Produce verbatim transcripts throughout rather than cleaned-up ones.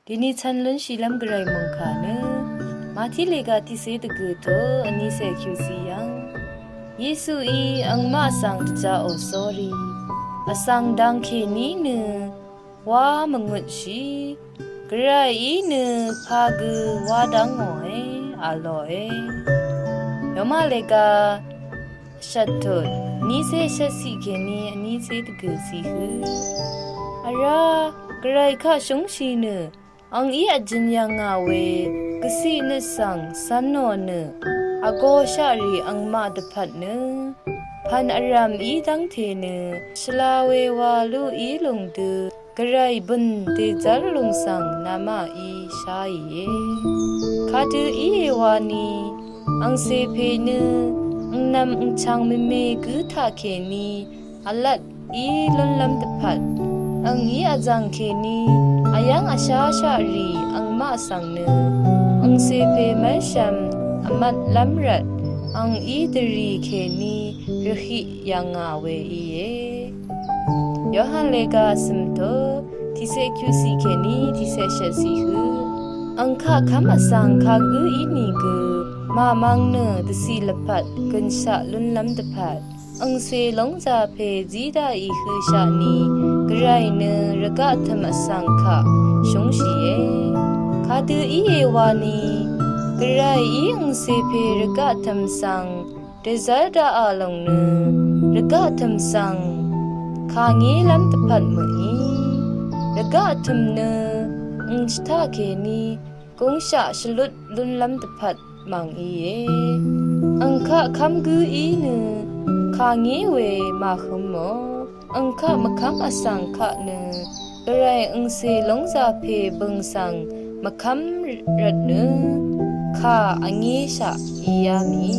Dini chan lun shilvm gvray mungka nø Mati lega tiqse dvgø to vni se kyusi yvng, Yesuí angmaq svng dvjaqò sórí vsvng dvngkèní nø wa mvngutshi, gvrayí nø pagø wa dvngòe, vlòe. Yoma lega shvttut, vni se shvtsiq kèní vni se dvgø si hø. Vrá gvray kaq shúngshi nø angí vjøn yvngà we gvciq nø svng cv̄nò nø vgo shaqrì angmaq dvpvt nø pvn vrv̀m í dv́ngte nø shvla we wa luq í lùng dø gvray bø̀n dèzv́r lùng svng namaqí sháìe. Kadø íe wani angcè pè nø angnvm angchvng mvme gǿ taqkèní vlat í lúnlv́m dvpvt, angí vzv̀ng kèní vyv́ng vshá shaqrì angmaq svng nø angcè pè mv́rshvm vmvtlv́m rvt angí dvrì kèní rvhiq yv̀ngà we íe. Yohan lega vsø̀m to tiqse kyusi kèní tiqse shvtsiq hø. Angkaq kv́m vsvng kagǿ ínìgø màmvng nø dvciq lvpat gønshaq lúnlv́m dvpvt angcè lóngzà pè zí daqì høshaq ni gvray nø rvgaq tø̀m vsvng kaq shúngshìe. Kadø íe wani gvrayí angcè pè rvgaq tø̀m svng dèzv́r daqà lòng nø rvgaq tø̀m svng kàngélv́m dvpvt mø̀í. Rvgaq tø̀m nø angshvtaq kèní gúngshaq shvlut lúnlv́m dvpvt mv̀ng íe. Angkaq kv́m gǿ í nø kàngé we màhø̄mò. Angkaq mvkv́m vsvng kaq nø gvray angcè lóngzà pè bø̀ng svng mvkv́m rvt nø kà vngéshaq íá mì.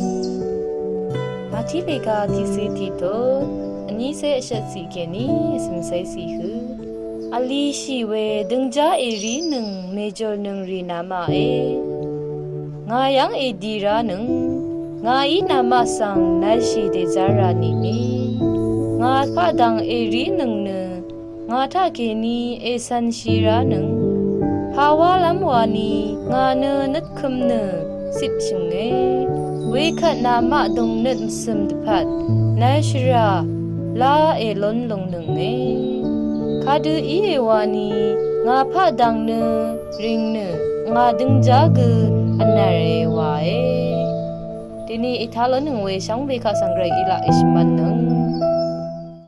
Mati lega tiqse tiqto vní se shvtsiq kèní vsø̀m se siq hø. Vlishì we døngjá èrínøng mèjòrnøng rì namaqe. Ngà yv́ng èdi ránøng, ngàí namaq svng nalshì dèzv́r ra nìni. Ngà paqdv̀ng èrínøng nø ngà taqkèní ècv̄nshì ránøng. Pawálv́m wani ngà nø nøtkø̄m nø cipshø̀nge. Wekvt namaq dùngnøt mvcø̀m dvpvt nalshvrà lá èlón lúngnønge. Kadø íe wani ngà paqdv̀ng nø rìng nø ngà døngjá gø vnv̀re wae. Dini ètá lónnøng we shvngbe kaq svng gvray í laq èshvmvtnøng.